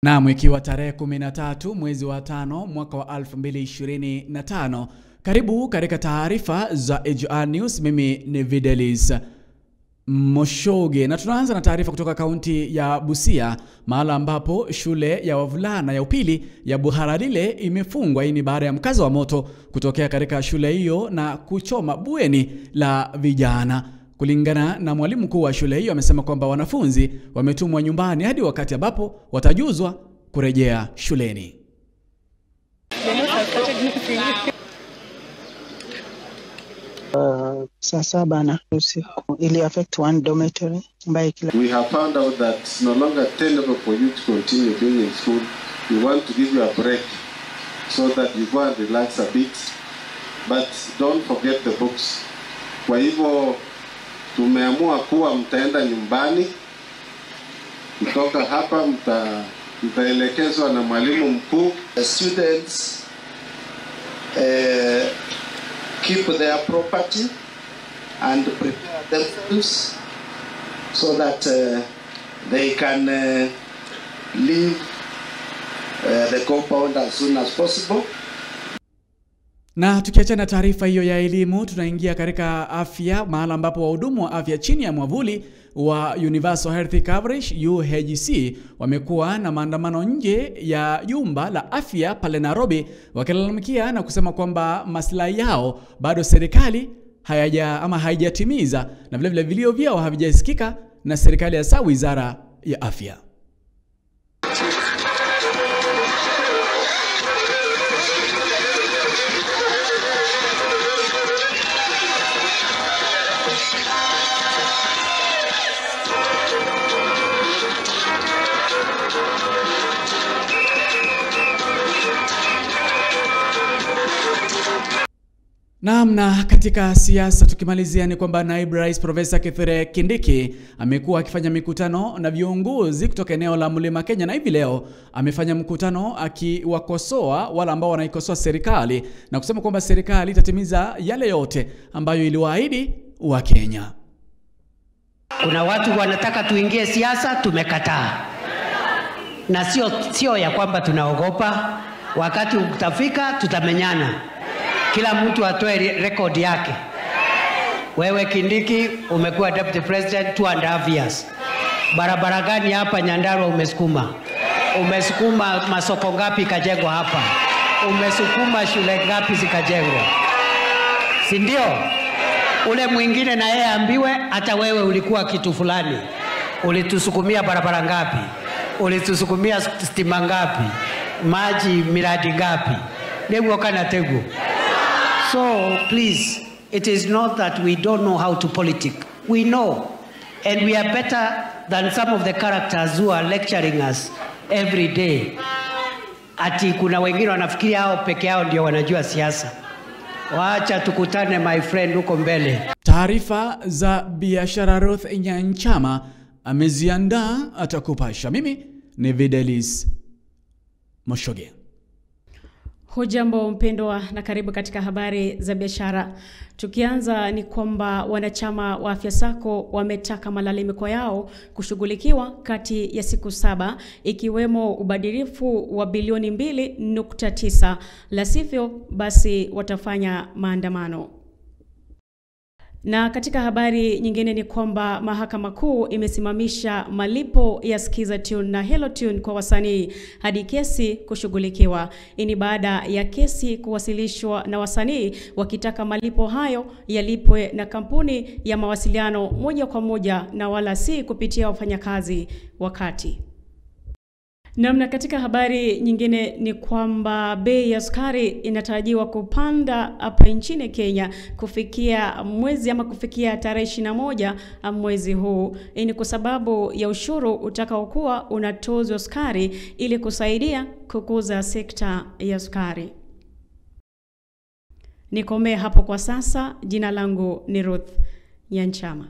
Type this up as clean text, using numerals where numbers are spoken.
Naam, ikiwa tarehe 13 mwezi wa 5 mwaka wa 2025. Karibu katika taarifa za AGR News. Mimi ni Videlis Moshoge na tunaanza na taarifa kutoka kaunti ya Busia, mahala ambapo shule ya wavulana ya upili ya Buharadile imefungwa. Hii ni baada ya mkazo wa moto kutokea katika shule hiyo na kuchoma bweni la vijana. Kulingana na mwalimu mkuu wa shule hiyo, amesema kwamba wanafunzi wametumwa nyumbani hadi wakati ambapo watajuzwa kurejea shuleni. Saa saba na usiku ili affect one dormitory ambaye kila. We have found out that it's no longer tenable for you to continue being in school. We want to give you a break so that you go and relax a bit, but don't forget the books. Kwa hivyo tumeamua kuwa mtaenda nyumbani. Kutoka hapa mtaelekezwa na mwalimu mkuu. The students keep their property and prepare themselves so that they can leave the compound as soon as possible. Na tukiachana taarifa hiyo ya elimu, tunaingia katika afya, mahala ambapo wahudumu wa afya chini ya mwavuli wa Universal Health Coverage UHC wamekuwa na maandamano nje ya jumba la afya pale Nairobi, wakilalamikia na kusema kwamba maslahi yao bado serikali haijatimiza na vile vile vilio vyao havijasikika na serikali, hasa wizara ya afya. Naam, na katika siasa tukimalizia ni kwamba naibu rais Profesa Kithure Kindiki amekuwa akifanya mikutano na viongozi kutoka eneo la Mlima Kenya, na hivi leo amefanya mkutano akiwakosoa wale ambao wanaikosoa serikali na kusema kwamba serikali itatimiza yale yote ambayo iliwaahidi wa Kenya. Kuna watu wanataka tuingie siasa, tumekataa. Na sio ya kwamba tunaogopa. Wakati utafika tutamenyana. Kila mtu atoe rekodi yake. Wewe Kindiki umekuwa deputy president 2.5 years. Barabara gani hapa Nyandarua umesukuma? Umesukuma masoko ngapi kajengwa hapa? Umesukuma shule ngapi zikajengwa? Si ndio? Ule mwingine na yeye ambiwe hata wewe ulikuwa kitu fulani. Ulitusukumia barabara ngapi? Ulitusukumia stima ngapi? Maji miradi ngapi? Negu kana tegu. So please, it is not that we don't know how to politic. We know, and we are better than some of the characters who are lecturing us every day. Ati kuna wengine wanafikiria hao peke yao ndio wanajua siasa. Waacha tukutane my friend huko mbele. Taarifa za biashara Ruth Nyanchama ameziandaa, atakupasha. Mimi ni Videlis Moshoge. Hujambo mpendwa na karibu katika habari za biashara. Tukianza ni kwamba wanachama wa Afya Sacco wametaka malalamiko yao kushughulikiwa kati ya siku 7, ikiwemo ubadilifu wa bilioni 2.9, la sivyo basi watafanya maandamano. Na katika habari nyingine ni kwamba Mahakama Kuu imesimamisha malipo ya Skiza Tune na Hello Tune kwa wasanii hadi kesi kushughulikiwa. Hii ni baada ya kesi kuwasilishwa na wasanii wakitaka malipo hayo yalipwe na kampuni ya mawasiliano moja kwa moja na wala si kupitia wafanyakazi wakati. Namna katika habari nyingine ni kwamba bei ya sukari inatarajiwa kupanda hapa nchini Kenya kufikia mwezi ama kufikia tarehe 21 mwezi huu. Hii ni kwa sababu ya ushuru utakaokuwa unatozwa sukari ili kusaidia kukuza sekta ya sukari. Nikomee hapo kwa sasa. Jina langu ni Ruth Nyanchama.